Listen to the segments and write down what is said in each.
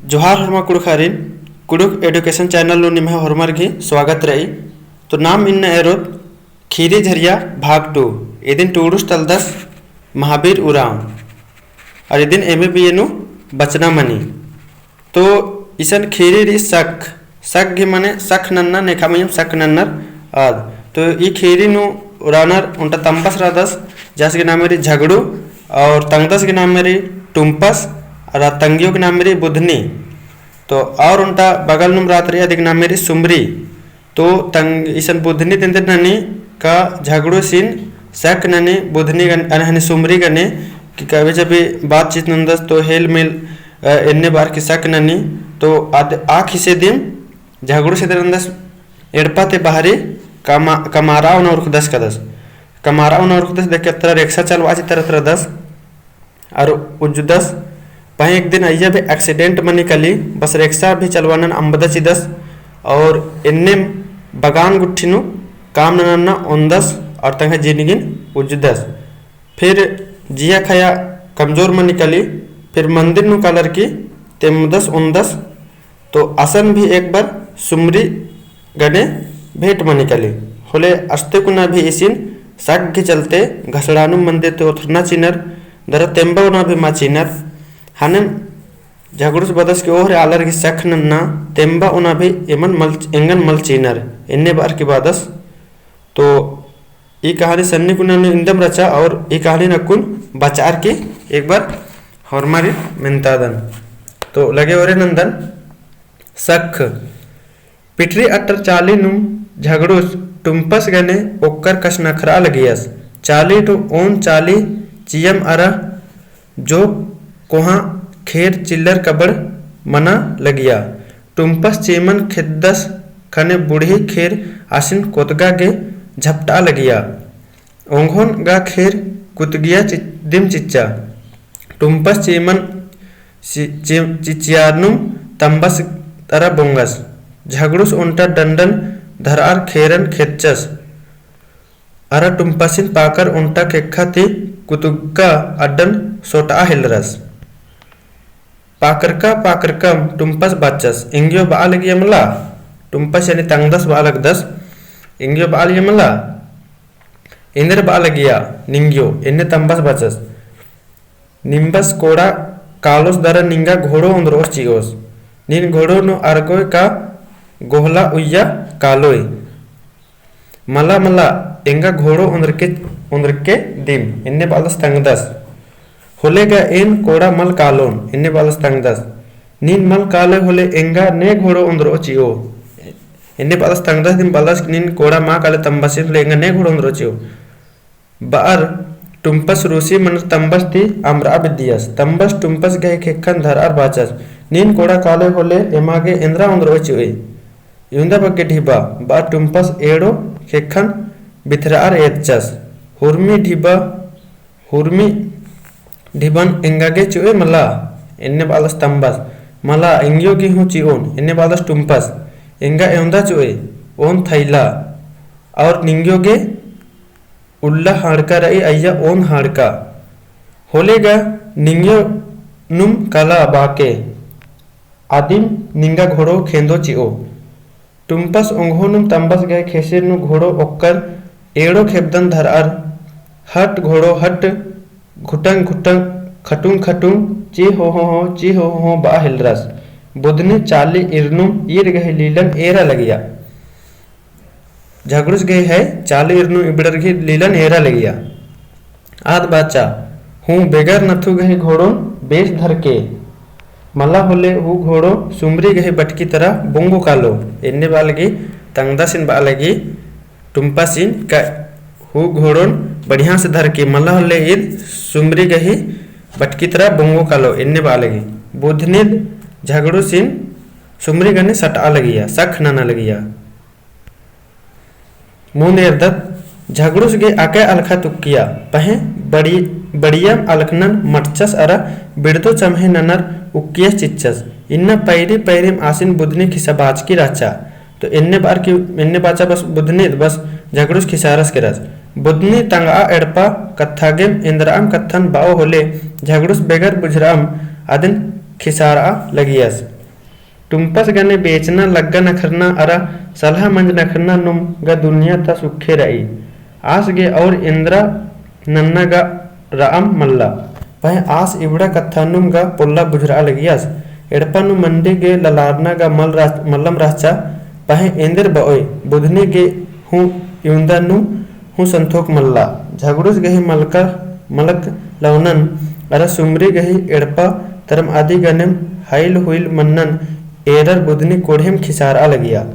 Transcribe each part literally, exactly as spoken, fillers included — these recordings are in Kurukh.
जोहार होरमा कुँड़ुख़ारिन, कुँड़ुख़ education channel नू निम्है होरमर गही स्वागत रई। तो नाम इन्ना एरोत खीरी झरिया भाग two। इदिन टूड़ुस तलदस महावीर उराँव। और इदिन MA BA नू बचना मनी। तो इसन खीरी रई सख, सख गही मने सख नन्ना, नेखा मइयम सख नन्नर आद। तो ई खीरी नू रअनर ओन्टा तम्बस रअदस, जास गही नामे रई झगड़ू, और तंगदस गही नामे रई टुम्पस, और तंगियो गही नामे रई बुधनी। तो और ओन्टा बगल नुम रअत रई, अदिक नामे रई सुमरी। तो तंग इसन बुधनी तेंदर ननी का झगड़ूसिन सख ननी बुधनी गने, अनहनी सुमरी गने, कि कभी जब बातचीत नन्दस तो हेल मेल, अ, एन्ने बअर की सख ननी। तो आद आ खिसे दिम झगड़ूस एन्देर नन्दस एड़पा ती बहरी कमा-, कमारा ओना उरखदस कदस। कमारा ओना उरखदस देखे तरा रेक्सा चलवा चितर तरदस। अरा उज्जुदस। पहें एक दिन अइय्या भी accident मनी कली, बस रेक्सा भी चलवानन अम्बदा चिदस, और एन्नेम बगान गुट्ठी नू काम ननन्ना ओन्दस, और तंग्है जिनगिन उज्जुदस। फिर जिया खया कमजोर मनी कली, फिर मंदिर नू कालर की तेम्मदस ओन्दस, तो असन भी एक बार सुमरी गने भेंट मनी कली। होले अस्ते कुना भी इसिन सख गही चलते घसड़ानुम मंदिर ती ओथरना चिनर, दरा तेम्बा ओना भी मा चिनर। हनेम झगड़ूस बअदस कि ओहरे आलर गही सख नन्ना, तेम्बा ओना भी एमन मल, एंगन मल चिनर, एन्ने बअर की बअदस। तो ई कहानी सन्नी कुना नू इन्दम रचा और ई कहानी नकुन बचार की एक बार होरमारिन मेन्तादन। तो लगे ओरे नन्दन सख। पिटरी अट्टर चाली नू झगड़ूस टुम्पस गने ओक्कर कछनखरआ लगियस। चाली नू ओन चाली चियम अरा जो कोहाँ खेर चिल्लर कबड़ मना लगिया। टुम्पस चेमन खेद्दस खने बुड़ही खेर आसिन कोतगा गे झपटआ लगिया। ओंघोन गा खेर कुतगिया चि-, दिम चिच्चा। टुम्पस चेमन चि-, चि-, चिचियारनुम तम्बस तरा बोंगस। झगड़ूस ओन्टा डंडन धरआर खेरन खेच्चस। अरा टुम्पसिन पाकर ओन्टा खेक्खा ती कुतुग्गा अड्डन सोटआ हेलरस। पाकरका पाकरकम टुम्पस बाचस, एंग्यो बआ लगिया मला? टुम्पस यानी तंगदस बआ लगदस, एंग्यो बआ लगिया मला? एन्देर बआ लगिया निंग्यो, एन्ने तम्बस बाचस। निम्बस कोड़ा कालोस दरा निंगा घोड़ो ओन्द्रओस चिओस। नीन घोड़ो नू अरगोय का गोहला उइया कालोय। मला, मला, एंगा घोड़ो ओन्द्रके, ओन्द्रके दिम, एन्ने बअलदस तंगदस। होले गा एन कोड़ा मल कालोन, एन्ने बअलदस तंगदस। नीन मल कालोय होले एंगा ने घोड़ो ओन्द्रओ चिओ। एन्ने बअलदस तंगदस दिम बअलदस कि नीन कोड़ा मा कालोय तम्बसिन होले एंगा ने घोड़ो ओन्द्रओ चिओ। बअर टुम्पस रूसी मनर तम्बस ती अम्बरआ बेद्दियस। तम्बस टुम्पस गही खेक्खन धरअर बाचस, नीन कोड़ा कालोय होले एमा गे एन्द्रा ओन्द्रओ चिओय। इवंदा बग्गे ढिबा, बअर टुम्पस एड़ो खेक्खन बिथरअर एदचस। हुरमी ढिबा, हुरमी ढिबन एंगा गे चिओय मला? एन्ने बअलदस तम्बस। मला, एंग्यो गे हूँ चिओन, एन्ने बअलदस टुम्पस। एंगा एवंदा चिओय, ओन थैला। और निंग्यो गे उल्ला हाड़का रई अइया ओन हाड़का। होले गा निंग्यो नुम काला बाके। अदिम निंगा घोड़ो खेंदो चिओ। टुम्पस ओंघोनुम तम्बस गही खेसेर नू घोड़ो ओक्कर एड़ो खेबदन धरअर, हट घोड़ो हट, घुटंग घुटंग, खटुंग खटुंग, ची हो हो हो, ची हो हो हो बआ हेलरस। बुधनी चाली इरनुम ईर गही लीलन एरा लगिया। झगड़ूस गही है, चाली इरनुम इबड़र गही लीलन एरा लगिया। आद बाचा, हूँ बेगर नथु गही घोड़ोन बेस धरके। मला होले हूँ घोड़ो सुमरी गही बटकी तरा बोंगो कालो। एन्ने बआ लगी, तंगदसिन बआ लगी, टुम्पसिन का हूँ घोड़ोन बढ़िया से धरके। मला होले ईद सुमरी गही बटकी तरा बोंगो कालो। एन्ने बआ लगी, बुधनीद झगड़ूसिन सुमरी गने सटआ लगिया, सख नना लगिया। मुन्द एरदत, झगड़ूस गे अकय अलखत उक्किया, पहें बड़ी-, बड़ियम अलखनन मटचस अरा बिड़दो चम्हे ननर उक्कियस चिच्चस। इन्ना पैरी पैरिम आसिन बुधनी खिसा बाचकी रहचा। तो एन्ने बअर की, एन्ने बाचा बस बुधनी, बस झगड़ूस खिसारस केरस। बुधनी तंगआ एड़पा कत्था गेम एन्द्रअम कत्थन बओ होले, झगड़ूस बेगर बुझरअम अदिन खिसारआ लगियस। टुम्पस गने बेचना, लग्गा नखरना अरा सलहा मंज नखरना नुम गा दुनिया ता सुखे रई। आस गे और एन्दरा नन्ना गा रअम मल्ला। पहें आस इबड़ा कत्था नुम गा पोल्ला बुझरआ लगियस। एड़पा नू मंडी गे ललारना गा मल रह-, मल्लम रहचा। पहें एन्देर बओय, बुधनी गे हूँ इवंदा नू हूँ संतोख मल्ला। झगड़ुस गही मलका, मलक लवनन अरा सुमरी गही एड़पा तरम अदी गनेम हाइल हुइल मन्नन एरर बुधनी कोड़हेम खिसारआ लगिया।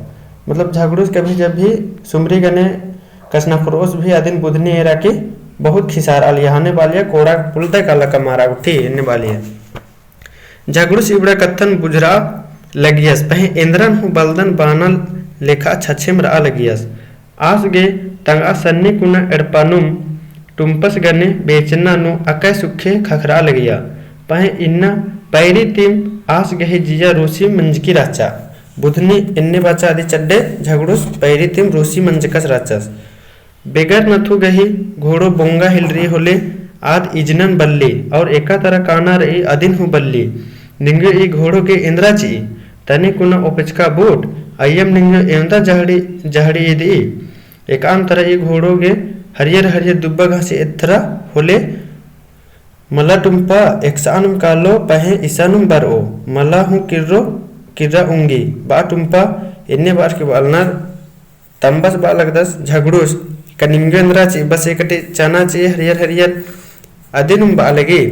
मतलब झगड़ुस कभी जब भी सुमरी गने कछनखरोस भी अदिन बुधनी एरा की बहुत खिसारआ लगिया, हने बालिया कोड़ा पुलदय काला कमारा उठी एन्ने बालिया। झगड़ुस इबड़ा कत्थन बुझरआ लगियस, पहें एन्दरन हूँ बलदन बानल लेखा छछेम रआ लगियस। आस गे तंगआ सन्नी कुना एड़पा नुम टुम्पस गने बेचना नू अकय सुखे खखरआ लगिया। पहें इन्ना पैरी तिम आस गही जिया रूसी मंजकी रहचा। बुधनी एन्ने बाचा अदी चड्डे झगड़ुस पैरी तिम रूसी मंजकस रहचस। बेगर नथु गही घोड़ो बोंगा हेलरी होले आद इजनन बल्ली, और एका तरा काना रई अदिन हूँ बल्ली। निंग्यो ई घोड़ो गे एन्दरा चिई, तनी कुना ओपचका बूट, अइयम निंग्यो एवंदा जहड़ी, जहड़ी ईदई। एकाम तरा ई घोड़ो गे हरियर हरियर दुब्बा घासी एथरा होले मला टुम्पा एकसानुम कालो पहें इसानुम बरओ, मला हूँ किर्रो, किर्रा उंगी, बा टुम्पा, एन्ने बार के बालनर तम्बस बआ लगदस झगड़ुस, का निंग्यो एन्दरा चिई, बस एकटी चना चिई हरियर हरियर, अदिनुम बआ लगी।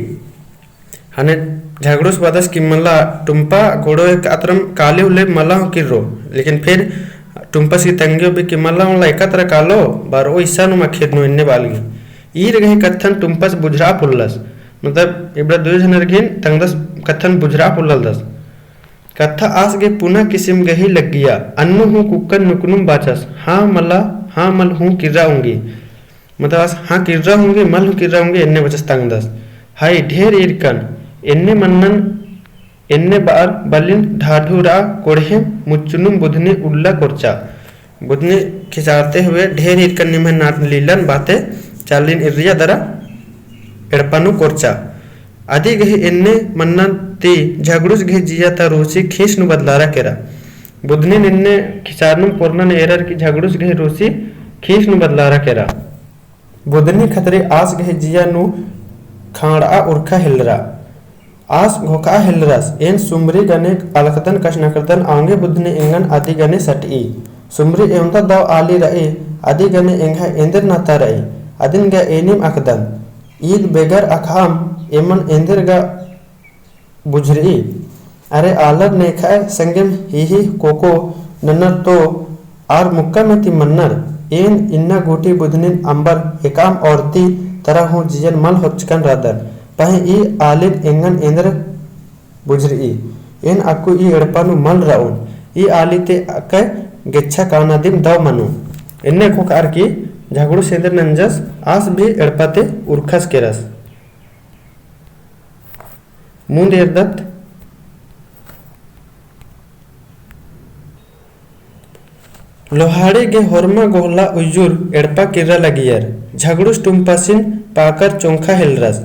हने झगड़ुस बअदस कि मला टुम्पा घोड़ो एका तरम काली होले मला हूँ किर्रो, लेकिन फिर टुम्पस की तंग्यो भी कि मला मला एका तरा कालो, बरओ इसानुम आखिर नू एन्ने बआ लगी। ईर गही कत्थन टुम्पस बुझरआ पोल्लस, मतलब इबड़ा दुई झनर घिन तंगदस कत्थन बुझरआ पोल्लदस। कत्था आस गे पुना किसिम गही लग्गिया, अन्नु हूँ कुक्कन नुकनुम बाचस, हाँ मला, हाँ मल हूँ किर्रा उंगी। मतलब आस हाँ किर्रा उंगी, मल हूँ किर्रा उंगी, एन्ने बाचस तंगदस। हाय ढेर ईरकन, एन्ने मन्नन, एन्ने बार बलिन ढाढुरआ कोड़हे मुच्चुनुम बुधनी उल्ला कोरचा। बुधनी खिसारते हुए ढेर ईरकन निम्है नाट लीलन बाते चालिन इर्रिया दरा एड़पा नू कोरचा। अदी गही एन्ने मन्ना ती झगड़ुस गही जिया ता रूसी खीस नू बदलारा केरा। बुधनी निन्ने खिसारनुम पोरनन एरर की झगड़ुस गही रूसी खीस नू बदलारा केरा। बुधनी खतरी आस गही जिया नू खांड़आ उरखा हेलरा। आस घोखआ हेलरस, एन सुमरी गने अलखदन कछनखरदन औंगे बुधनी एंगन अदी गने सटई। सुमरी एवंदा दव आली रई, अदी गने एंग्है एन्देर नाता रई, अदिन गा एनिम अखदन। ईद बेगर अखअम एमन एन्देर गा बुझरई। अरे आलर नेखय संगेम हीही कोको नन्नर तो आर मुक्का मेती मन्नर। एन इन्ना गूटी बुधनिन अम्बर एकाम औरती तरा हूँ जियन मल होचकन रअदन। पहें ई आलिन एंगन एन्देर बुझरई। एन अक्कु ई एड़पा नू मल रओन। ई आली ते अकय गेच्छा काना दिम दव मनो। एन्ने घोखअर की झगड़ुस एन्देर नंजस आस भी एड़पा ते उरखस केरस। मुन्द एरदत। लोहाड़ी गे होरमा गोहला उइजुर एड़पा किर्रा लगियर। झगड़ुस टुम्पासिन पाकर चोंखा हेलरस।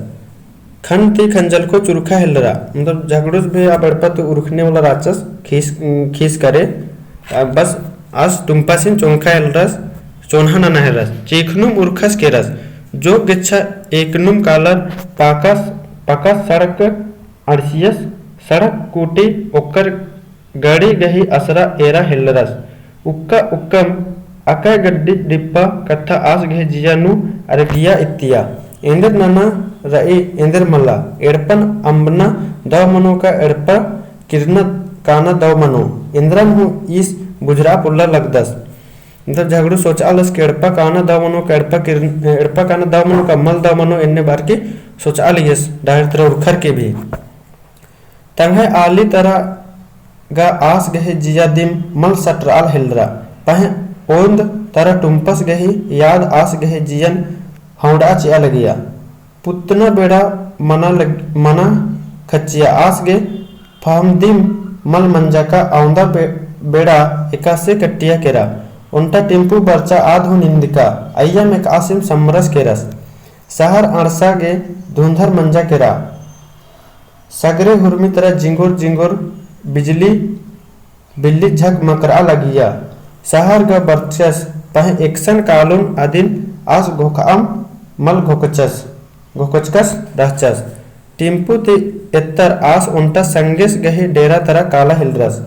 खन ती खंजलको चुरखा हेलरा। मतलब झगड़ुस भी अब एड़पा ती उरखने वाला राचस खीस, खीस करे। आ, बस आस टुम्पासिन चोंखा हेलरस, चोन्हा नना हेलरस। चीखनुम उरखस केरस। जो गेच्छा एकनुम कालर पाका, पाका सड़क अंड़सियस। सड़क कूटी ओक्कर गड़ी गही असरा एरा हेलरस। उक्का उक्कम अकय गड्डी डिप्पा कत्था आस गही जिया नू अरगिया इत्तिया। एन्देर नना रई एन्देर मला। एड़पन अम्बना दव मनो का एड़पा किरना काना दव मनो। एन्देरन हूँ ईस बुझरआ पोल्ला लगदस। मतलब झगड़ुस सोचआ लगदस कि एड़पा काना दव मनो का एड़पा किर-, एड़पा काना दव मनो का मल दव मनो एन्ने बार की सोचआ लगियस डाहर तरा उरखर के भी। तंग्है आली तरा गा आस गही जिया दिम मल सटरआल हेलरा। पहें ओन्द तरा टुम्पस गही याद आस गही जियन हौंड़आ चिआ लगिया। पुतना बेड़ा मना लग-, मना खच्चिया आस गे फहम दिम मल मंजा का औंदा बे-, बेड़ा एकासे कट्टिया केरा। ओन्टा टेम्पू बरचा आद हूँ निंदका, अइय्यम एकासिम समरस केरस। सहर अंड़सा गे धुंधर मंजा केरा। सगरे हुरमी तरा जिंगोर जिंगोर बिजली बिल्ली झकमकरआ लगिया। सहर गा बरचस पहें एकसन कालोन अदिन आस घोखअम मल घोखचस, घोखचकस रहचस। टिम्पू ती एत्तर आस ओन्टा संगेस गही डेरा तरा काला हेलरस।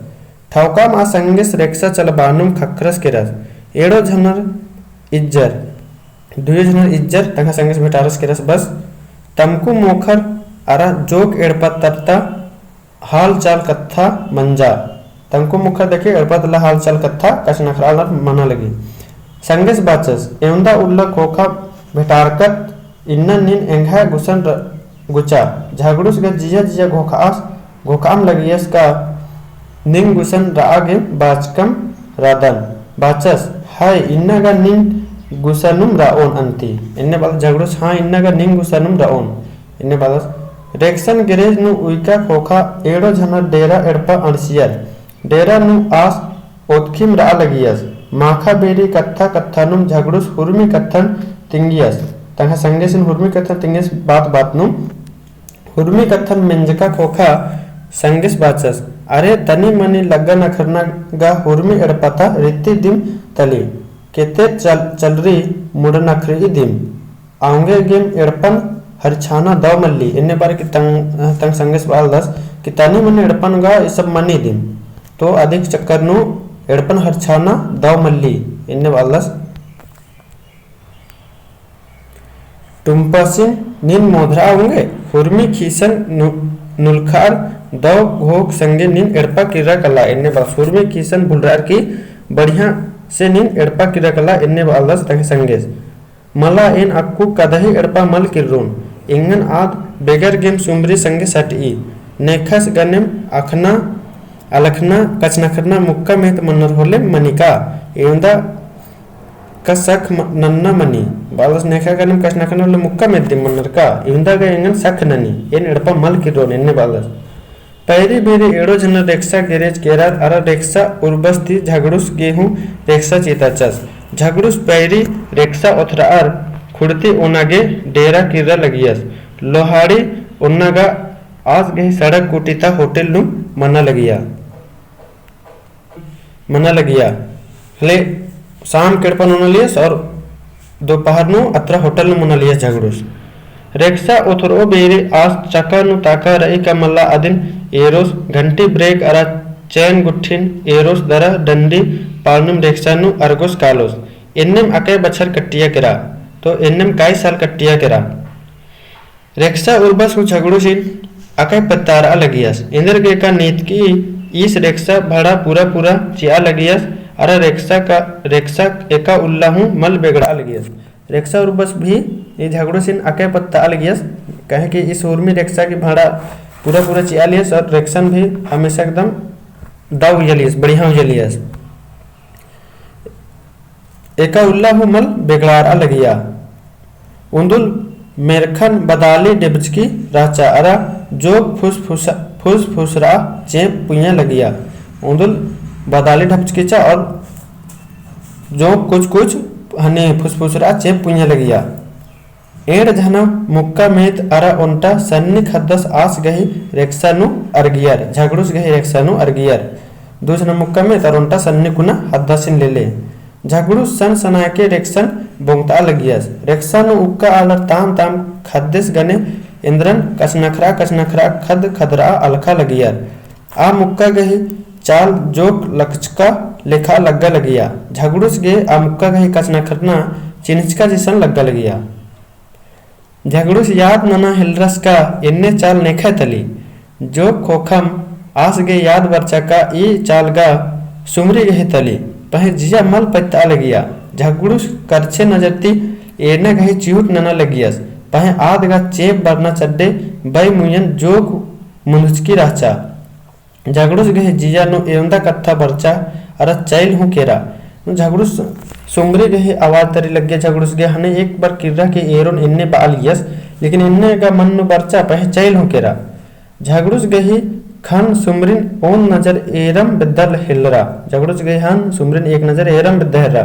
ठौकाम आ संगेस रेक्सा चलबानुम खखरस केरस। एड़ो झनर इज्जर, दुयो झनर इज्जर तंग्है संगेस भेटारस केरस बस। तमकू मोखर अरा जोक एड़पा तत्ता हाल चाल कत्था मंजा। तंग्है मोखर देखे एड़पा तल्ला हाल चाल कत्था कछनखरआ लर मना लगी। संगेस बाचस, एवंदा उल्ला खोखा भेटारकत इन्ना नीन एंग्है गुसन र-, गुचा। झगड़ुस गा जिया जिया घोखआस, घोखअम लगियस का निंग गुसन रआ गे बाचकम रअदन। बाचस, हाय, इन्ना गा निंग गुसनुम रओन अन्ती। एन्ने बअदस झगड़ुस, हाँ, इन्ना गा निंग गुसनुम रओन। एन्ने बअदस, रेक्सन गैरेज नू उइका खोखा एड़ो झनर डेरा एड़पा अंड़सियर। डेरा नू आस ओतखिम रआ लगियस। माखा बेरी कत्था कत्थानुम झगड़ुस हुरमी कत्थन तिंगियस। तंग्है संगेसिन हुरमी कत्थन तिंगियस बात बात नू। हुरमी कत्थन मेंजका खोखा संगेस बाचस, अरे तनी मनी लग्गा नखरना गा हुरमी एड़पा ता रित्ती दिम तली। केते चल-, चलरी मुड़ नखरी दिम। औंगे गेम एड़पन हरछाना दव मल्ली, एन्ने बअर की तंग, तंग संगेस बआलदस कि तनी मनी एड़पन गा ई सब मनी दिम। तो अदिक चक्कर नू एड़पन हरछाना दव मल्ली, एन्ने बआलदस। टुम्पासिन नीन मोधरआ औंगे, हुरमी खीसन नु-, नुलखअर दव घोख संगे नीन एड़पा किर्रा कला, एन्ने बअदस। हुरमी खीसन भुलरअर की बढ़िया से नीन एड़पा किर्रा कला, एन्ने बआलदस तंग्है संगेस। मला एन अक्कु कदही एड़पा मल किर्रोन। एंगन आद बेगर गेम सुमरी संगे सटई। नेखस गनेम अखना, अलखना, कछनखरना मुक्का मेत मन्नर होले मनिका। एवंदा का सख म-, नन्ना मनी। बअदस नेखा गनेम कछनखरना होले मुक्का मेत दिम मन्नर का। एवंदा गा एंगन सख ननी। एन एड़पा मल किर्रोन एन्ने बअदस। पैरी बेरी एड़ो झनर रेक्सा गैरेज केरर अरा रेक्सा उर्बस ती झगड़ुस गे हूँ रेक्सा चिताचस। झगड़ुस पैरी रेक्सा ओथरअर खुड़ती ओना गे डेरा किर्रा लगियस। लोहाड़ी ओन्ना गा आस गही सड़क कुटी ता होटल नू मना लगिया। मना लगिया। हले साम केड़पन ओना लियस और दोपहर नू अत्रा होटल नू मना लियस झगड़ुस। रेक्सा ओथरओ बेरी आस चका नू ताका रई का मल्ला अदिन एरोस घंटी ब्रेक अरा चैन गुट्ठिन एरोस दरा डंडी पालनुम रेक्सा नू अरगोस कालोस। एन्नेम अकय बछर कट्टिया केरा, तो एन्नेम कई साल कट्टिया केरा। रेक्सा उर्बस हूँ झगड़ुसिन अकय पत्तारआ लगियस। एन्देरगे का नीतकी ईस रेक्सा भाड़ा पूरा पूरा चिआ लगियस, अरा रेक्सा का, रेक्सा एका उल्ला हूँ मल बेगड़आ लगियस। रेक्सा उर्बस भी ई झगड़ुसिन अकय पत्ताआ लगियस, काहे कि ईस उर्मी रेक्सा की भाड़ा पूरा पूरा चिआ लियस और रेक्सन भी हमेशा एकदम दव उइया लियस, बढ़िया उइया लियस। एका उल्ला हूँ मल बेगड़ारआ लगिया। उन्दुल मेरखन बदाली डेबचकी रहचा अरा जोक फुसफुस-, फुसफुसरआ चेंप पुइया लगिया। उन्दुल बदाली ढपचकीचा और जोक कुछ कुछ हने फुसफुसरआ चेंप पुइया लगिया। एंड़ झना मुक्का मेत अरा ओन्टा सन्नी ख़द्दस आस गही रेक्सा नू अरगियर, झगड़ुस गही रेक्सा नू अरगियर। दू झना मुक्का मेत अरा ओन्टा सन्नी कुना ख़द्दासिन लेले। झगड़ुस सनसनायके रेक्सन बोंगतआ लगियस। रेक्सा नू उक्का आलर ताम ताम ख़द्देस गने एन्दरन कछनखरआ कछनखरआ ख़द्द ख़द्दरआ अलख़आ लगियर। आ मुक्का गही चाल जोक लकचका लेखा लग्गा लगिया। झगड़ुस गे आ मुक्का गही कछनखरना चिन्हचका जैसन लग्गा लगिया। झगड़ुस याद नना हेलरस का एन्ने चाल नेखय तली। जोक खोखम आस गे याद बरचा का ई चाल गा सुमरी गही तली। पहें जिया मल पत्तआ लगिया। झगड़ुस करछे नजर ती एरना गही चिहुट नना लगियस। पहें आद गा चेंप बरना चड्डे बई मुयन जोक मुन्धुचकी रहचा। झगड़ुस गही जिया नू एवंदा कत्था बरचा अरा चइल हूँ केरा। नू झगड़ुस सुमरी गही आवाज तरी लग्गिया। झगड़ुस गे हने एक बार किर्रा के एरोन एन्ने बआलियस, लेकिन एन्ने गा मन नू बरचा पहें चइल हूँ केरा। झगड़ुस गही ख़न्न सुमरिन ओन नजर एरम बेद्दर हेलरा। झगड़ुस गही ख़न्न सुमरिन एक नजर एरम बेद्दर हेलरा।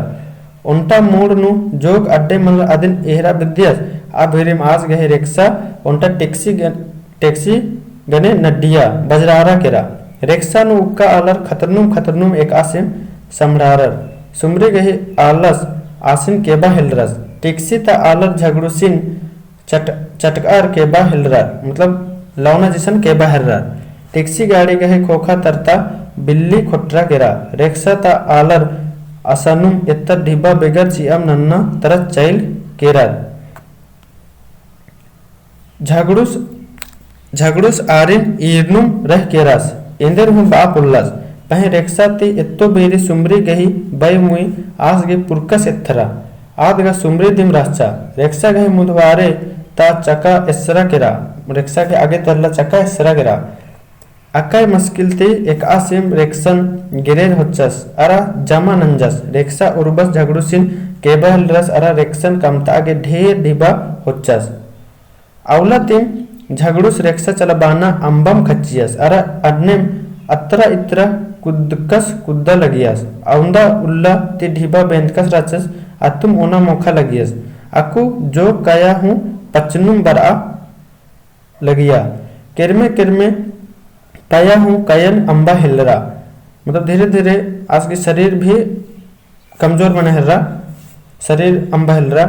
ओन्टा मोड़ नू जोक अड्डे मल अदिन एहरा बेद्दियस, आ भेरिम आस गही रेक्सा ओन्टा टैक्सी ग-, टैक्सी गने नड्डिया बजरारा केरा। रेक्सा नू उक्का आलर खतरनुम खतरनुम एकआसिम सम्हरारर। सुमरी गही आलस आसिन केबा हेलरस। टिक्सी ता आलर झगड़ूसिन चट-, चटकार केबा हेलरर, मतलब लौना जिसन केबा हेलरर। टिक्सी गाड़ी गही खोखा तरता बिल्ली खोटरा केरा। रेक्सा ता आलर असनुम एत्तर ढिबा बेगर चिअम नन्ना तरत चइल केरर। झगड़ूस, झगड़ूस आरिन ईरनुम रह केरस, एन्देर हूँ बआ पोल्लस। पहें रेक्सा ती एत्तो बेरी सुमरी गही बई मुई आस गे पुरकस एत्थरा। आद गा सुमरी दिम रहचा। रेक्सा गही मुधवारे ता चका एसरा केरा। रेक्सा गे आगे तरला चका एसरा केरा। अकय मस्किल ती एकआसिम रेक्सन गिरेर होच्चस, अरा जमा नंजस। रेक्सा उर्बस झगड़ूसिन केबा हेलरस, अरा रेक्सन कमता गे ढेर ढिबा होच्चस। अउला तिम झगड़ूस रेक्सा चलबाना अम्बम खच्चियस, अरा अन्नेम अत्रा इत्रा कुद्दकस कुद्दा लगियस। अउन्दा उल्ला ती ढिबा बेंदकस रहचस, अत्तुम ओना मोखा लगियस। अक्कु जो कया हूँ पचनुम बरआ लगिया। केरमे केरमे पया हूँ कयन अम्बा हेलरा। मतलब धीरे धीरे आस गे शरीर भी कमजोर मना हेलरा, शरीर अम्बा हेलरा,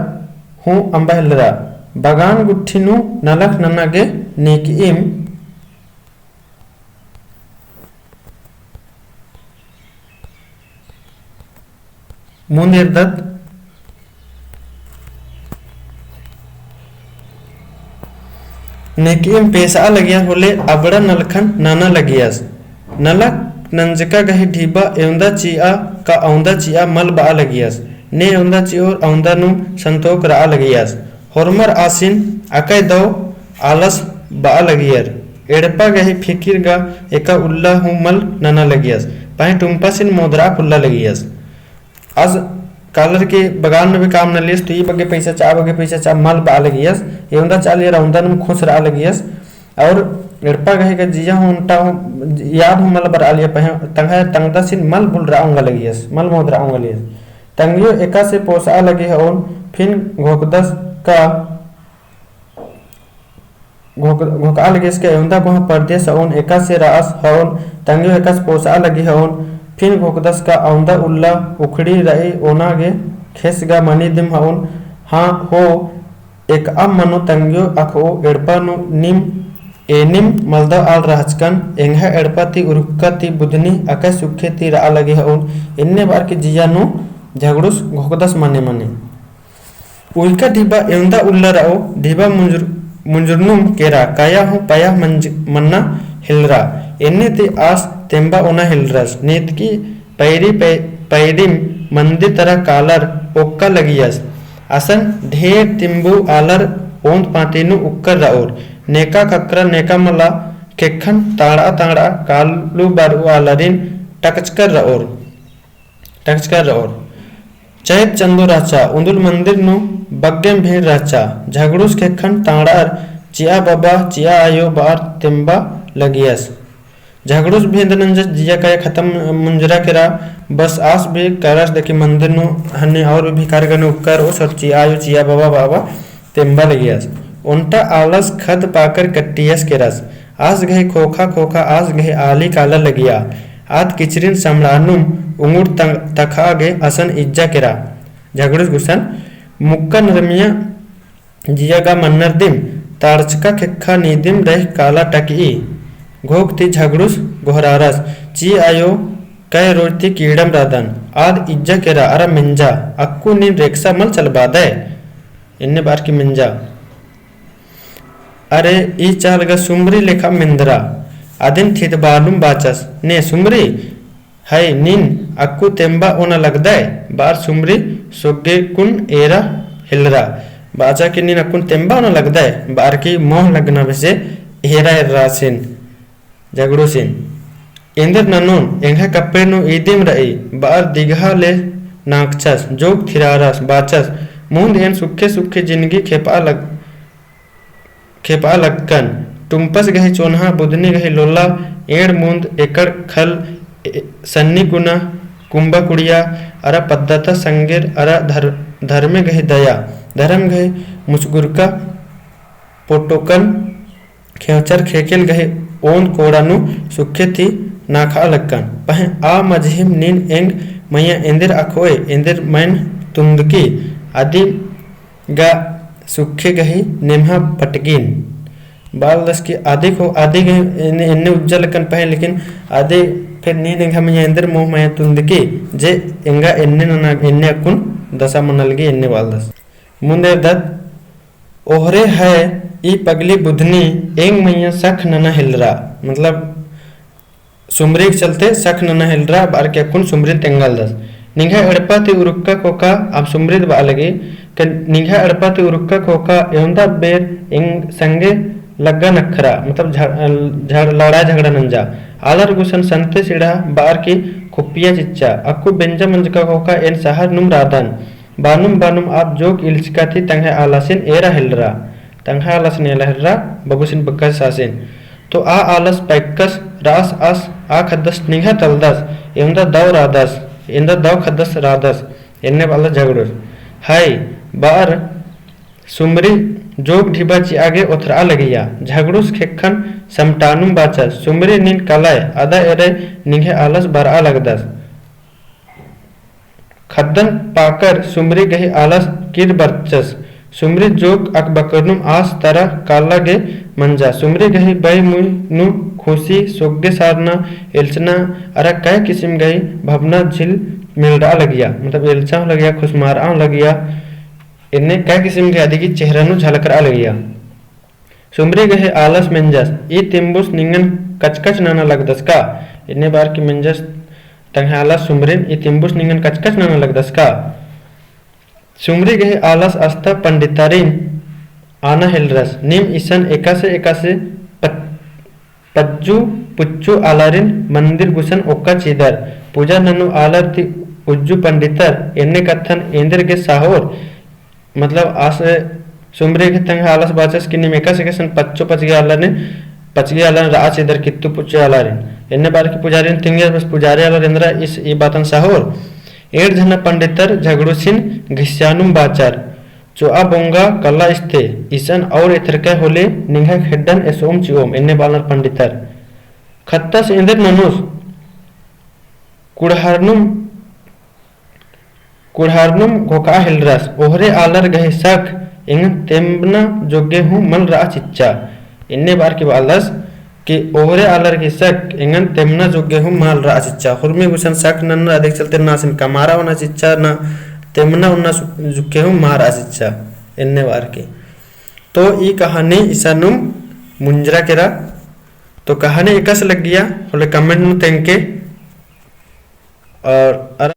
हूँ अम्बा हेलरा। बगान गुट्ठी नू नलख नना गे नेकइम। मुन्द एरदत। नेकइम पेसआ लगिया होले अबड़ा नलखन नना लगियस। नलख नंजका गही ढिबा एवंदा चिआ का अवंदा चिआ मल बआ लगियस। ने एवंदा चिओर अवंदा नू संतोक रआ लगियस। होरमर आसिन अकय दव आलस बआ लगियर। एड़पा गही फिकिर गा एका उल्ला हूँ मल नना लगियस। पहें टुम्पासिन मोदरआ पुल्ला लगियस। आस कालर की बगान नू भी काम नलियस, तो ई बग्गे पैसा चा, आ बग्गे पैसा चा मल बआ लगियस। एवंदा चालियर अवंदा नू खुस रआ लगियस। और एड़पा गही का जिया हूँ ओन्टा हूँ याद हूँ मल बरआ लगिया पहें तंग्है तंगदासिन मल भुलरआ ओंगा लगियस, मल मोदरआ ओंगा लगियस। तंग्यो एकासे पोसआ लगी हओन, फिन घोकदस का घोक-, घोकआ लगियस का एवंदा कोहाँ परदेस हओन, एकासे रअस हओन, तंग्यो एकासे पोसआ लगी हओन, फिन घोकदस का अवंदा उल्ला उखड़ी रई ओना गे खेस गा मनी दिम हओन, हाँ हो, एकअम मनो तंग्यो अख़ओ एड़पा नू नीम एनिम मलदव आल रहचकन, एंग्है एड़पा ती उरुक्का ती बुधनी अकय सुखे ती रआ लगी हओन, एन्ने बअर की जिया नू झगड़ुस घोकदस मने मने। उइका ढिबा एवंदा उल्ला रओ, ढिबा मुंजुर-, मुंजुरनुम केरा, कया हूँ पया मंज-, मन्ना हेलरा, एन्ने ती आस तेम्बा ओना हेलरस, नेतकी पैरी पै-, पैरिम मंदिर तरा कालर ओक्का लगियस। असन ढेर तिम्बू आलर ओन्द पाती नू उक्कर रओर। नेका ककरा नेका मला खेक्खन तांड़आ तांड़आ कालू बरऊ आलरिन टकचकर रओर, टकचकर रओर। चैत चंदो रहचा, उन्दुल मंदिर नू बग्गेम भीड़ रहचा। झगड़ुस खेक्खन तांड़अर चिआ बबा, चिआ आयो बअर तेम्बा लगियस। झगड़ुस भी एन्देर नंजस जिया कया खतम मुंजरा केरा, बस आस भी करस देखी मंदिर नू हन्ने और भी भिखारी गने उक्कर ओस और चिआ आयो चिआ बबा बअर तेम्बा लगियस। ओन्टा आलस खद पाकर कट्टियस केरस। आस गही खोखा खोखा आस गही आली काला लगिया। आद किचरिन समड़ानुम उंगुर तंग-, तखा गे असन इज्जा केरा। झगड़ुस गुसन मुक्का नरमिया जिया गा मन्नर दिम, ताड़चका खेक्खा नीदिम रह काला टकई। घोख ती झगड़ुस गोहरारस, ची आयो, कै रोज ती कीड़म रअदन, आद इज्जा केरा अरा मेंजा, अक्कु नीन रेक्सा मल चलबादय। एन्ने बअर की मेंजा। अरे, ई चाल गा सुमरी लेखा मेंदरा, अदिन थितबानुम बाचस, ने सुमरी, है, नीन अक्कु तेम्बा ओना लगदय, बअर सुमरी सोग्गे कुन एरा हेलरा। बाचा कि नीन अक्कुन तेम्बा ओना लगदय, बअर की मोह लगना बेसे एरा एर्रासिन, झगड़ुसिन। एन्देर ननोन, एंग्है कपड़े नू ईदिम रई, बअर दिगहा ले नाकचस, जोग थिरारस, बाचस, मुन्द एन सुखे सुखे जिनगी खेपआ लग-, खेपआ लक्कन। टुम्पस गही चोन्हा, बुधनी गही लोला, एंड़ मुन्द एकड़ खल, ए, सन्नी कुना, कुम्बा कुड़िया, अरा पद्दता संगेर, अरा धर-, धर्मे गही दया, धर्म गही मुचगुरका, पोटोकन, खेंचर खेकेल गही ओन कोड़ा नू सुखे ती नाखा लक्कन। पहें आ मझिम नीन एंग मइय्याँ एन्देर अख़ोय, एन्देर मइन तुन्दकी, अदी गा सुखे गही नेम्हा पटगिन। बआलदस कि अदी ख़ो-, अदी गही एन्ने, एन्ने उज्जा लक्कन पहें, लेकिन अदी फिर नीन एंग्है मइय्याँ एन्देर मोह मइय्याँ तुन्दकी, जे एंगा एन्ने नना, एन्ने अक्कुन दसा मना लगी, एन्ने बआलदस। मुन्द एरदत, ओहरे है ई पगली बुधनी एंग मइय्याँ सख नना हेलरा, मतलब सुमरी के चलते सख नना हेलरा बअर के अक्कुन सुमरिन तेंगालदस। निंग्है एड़पा ती उरुक्का ख़ोख़ा, अब सुमरी ती बआ लगी कि निंग्है एड़पा ती उरुक्का ख़ोख़ा एवंदा बेर एंग संगे लग्गा नखरा, मतलब झ-, झड़-, लड़ाई झगड़ा नंजा। आलर गुसन संते सिड़ा बअर की खुपिया चिच्चा। अक्कु बेंजा मंजका ख़ोख़ा एन सहर नुम रअदन। बानुम बानुम आप जोक इल्चका ती तंग्है आलासिन एरा हेलरा। तंग्है आलासिन एरा हेलरा, बबुसिन बक्कस आसिन। तो आ आलस पैक्कस रअस आस, आ ख़द्दस निंग्है तलदस, एवंदा दव रअदस, एवंदा दव ख़द्दस रअदस, एन्ने बअलदस झगड़ुस। हाय, बअर सुमरी जोक ढिबा चिआ गे ओथरआ लगिया। झगड़ुस ख़ेक्खन समटानुम बाचस, सुमरी नीन कलय, अदा एरय निंग्है आलस बरआ लगदस। ख़द्दन पाकर सुमरी गही आलस किर बरचस। सुमरी जोक अकबकरनुम आस तरा काला गे मंजा। सुमरी गही बई मुई नू खुसी सोग्गे सारना, एल्चना अरा कै किसिम गही भवना झिल मेलरआ लगिया। मतलब एल्चा हूँ लगिया, खुसमारआ हूँ लगिया। एन्ने कै किसिम गही अदी गही चेहरा नू झलकरआ लगिया। सुमरी गही आलस मेंजस, ई तिम्बुस निंगन कचकच नना लगदस का? एन्ने बअर की मेंजस तंग्है आलस सुमरिन, ई तिम्बुस निंगन कचकच नना लगदस का? सुमरी गही आलस अस्ता पंडितारिन आना हेलरस, नीम इसन एकासे एकासे पच-, पज्जु पुच्चु आलारिन मंदिर गुसन ओक्का चिदर, पूजा ननु आलर ती उज्जु पंडितर, एन्ने कत्थन एन्देर गे साहोर, मतलब आस सुमरी गही तंग्है आलस बाचस कि नीम एकासे एकासे पच्चो पचगे आलारिन, पचगे आलारिन रआ चिदर कित्तु पुच्चो आलारिन। एन्ने बअर की पुजारिन तिंगियर बस पुजारी आलर एन्दरा इस ई बातन साहोर। एंड़ झना पंडितर झगड़ुसिन घिस्यानुम बाचर। चोआ बोंगा कला इस्ते, इसन और एथरकय होले निंग्है खेड्डन एसोम चिओम, एन्ने बअनर पंडितर। ख़त्तस एन्देर ननुस कुड़हारनुम कुड़हारनुम घोखा हेलरस, ओहरे आलर गही सख एंगन तेम्बना जोग्गे हूँ मल रआ चिच्चा। एन्ने बअर की बआलदस कि ओहरे आलर गही सख एंगन तेम्बना जोग्गे हूँ मल रआ चिच्चा। हुरमी गुसन सख नन्ना अदिक चलते ना सिन कमारा ओना चिच्चा, ना तेम्बना ओना सु-, जोग्गे हूँ मल रआ चिच्चा। एन्ने बअर की। तो ई कहानी इसानुम मुंजरा केरा। तो कहानी एकासे लग्गिया, होले comment नू तेंगके। और